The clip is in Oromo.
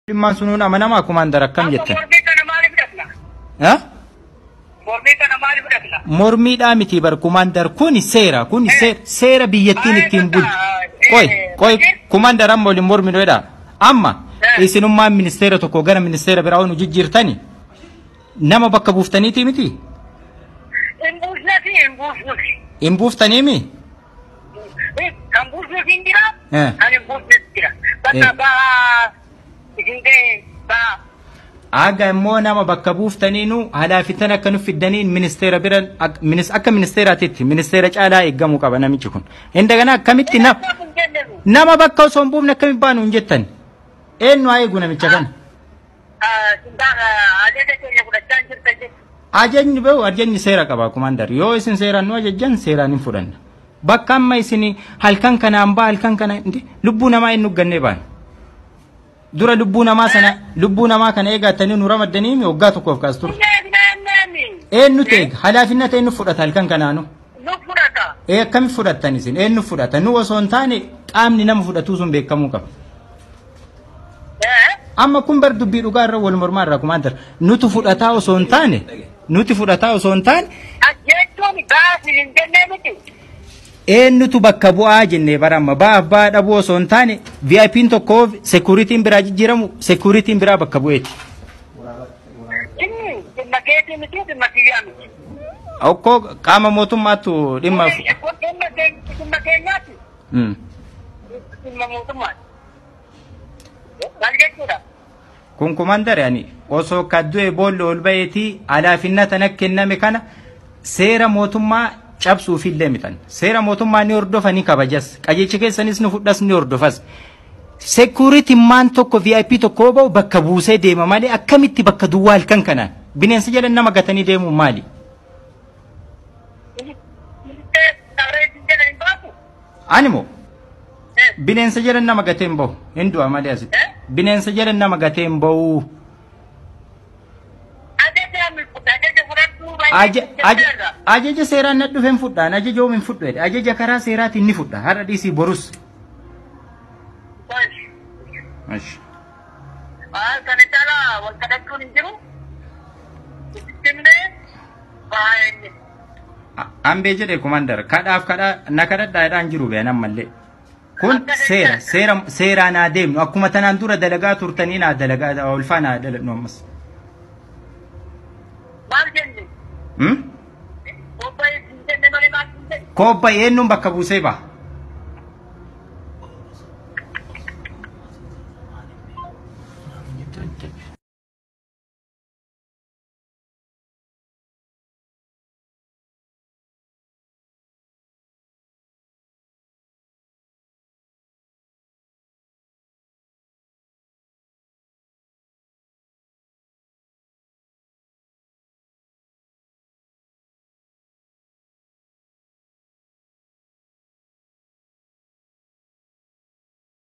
Dhimmaan sunuun amanamaa kumaandar akkam jettan? Mormii kana maaliif dhaqna? Ha? Mormii kana maaliif dhaqna? Mormiidhaa miti bar kumaandar, kuni seera, kuni seera biyyattiin ittiin bultu. Qoy qoy kumaandar, amma waliin morminu jedha. Amma isinummaan ministeera tokko gara ministeera biraa nu jijjiirtani nama bakka buuftaniiti miti? Hin buusnasi, hin buusnusi. Hin buuftaniimi? Kan buusnus hin jira, kan hin buusnes jira. Bakka ba'aa isin ga'e ba'aa. Aga immoo nama bakka buuftaniinu halaafitan akka nu fiddaniin ministeera bira akka ministeeraatitti ministeera caalaa eeggamuu qaba namichi kun. Indagana akkamitti nama bakka osoo hin buufne akkamitti baanu hin jettan? Eenyu haa eegu namicha kana? Ajaja keenya fudhachaa hin jirtan jechuudha. Ajajni bahu ajajni seera qaba kumaandar. Yoo isin seeraan nu ajajjan seeraan hin fudhanna. Bakka amma isin halkan kanaan ba'a halkan kana lubbuu namaa hin nuggannee baana. Dura lubbuu namaa sana lubbuu namaa kana eegattanii nu ramaddanii waggaa tokkoof kaas ture. Eenyutu eega? Halaafinna ta'e nu fudhata halkan kanaanu. Nu fudhata. Ee, akkami fudhattan isin? Eenyu fudhata? Nu osoo hin taane qaamni nama fudhatuu sun beekamuu qaba. Amma kun bar dubbii dhugaa irra wal mormaa irraa kumaandar. Nutu fudhataa osoo hin taane, nuti fudhataa osoo hin taane. Jechuun baasii hin jennee miti. Eenyutu bakka bu'aa jennee bara amma ba'aaf ba'aa dhabuu osoo hin taane VIP'n tokko security'n biraa jijjiiramu security'n biraa bakka bu'eeti. Inni dhimma keetii miti, dhimma kiyyaa miti. Okkoo qaama mootummaattu dhimma. Kun dhimma keenyaati. Dhimma mootummaati. Maal jechuudha? Kun kumaandar, ani osoo kaddu'e boolla ol ba'eetii alaafinna tana kenname kana seera mootummaa cabsuufillee mitan. Seera mootummaa ni hordofa, ni kabajas. Qajeelcha keessanis ni fudhas, ni hordofas. Security maan tokko VIP tokko ba'u bakka buusee deema malee akkamitti bakka duwwaa halkan kanaan bineensa jala nama gatanii deemuun maali? Ani moo bineensa jala nama gatee hin bahu, hin du'a malee asitti. Bineensa jala nama gatee hin bahu. Ajaja seeraan na dhufe hin fudhaan, ajaja oom hin fudhu jedhe, ajaja karaa seeraatiin ni fudha, har'a dhiisii borus. Kana caalaa wal kadhachuun hin jiru. Itti baay'ee. Ambee jedhe kumaandar, kadhaaf kadhaa na kadhadhaa jedhaan jiru beekan ammallee. Kun seera seera seeraa naa deemnu, akkuma tanaan dura dalagaa turtanii naa dalagaa ulfaa naa daladhu ammas. Maal jenne? Kobbaa hin jenne malee maal hin jenne? Kobba eenyuun bakka buusee ba'a?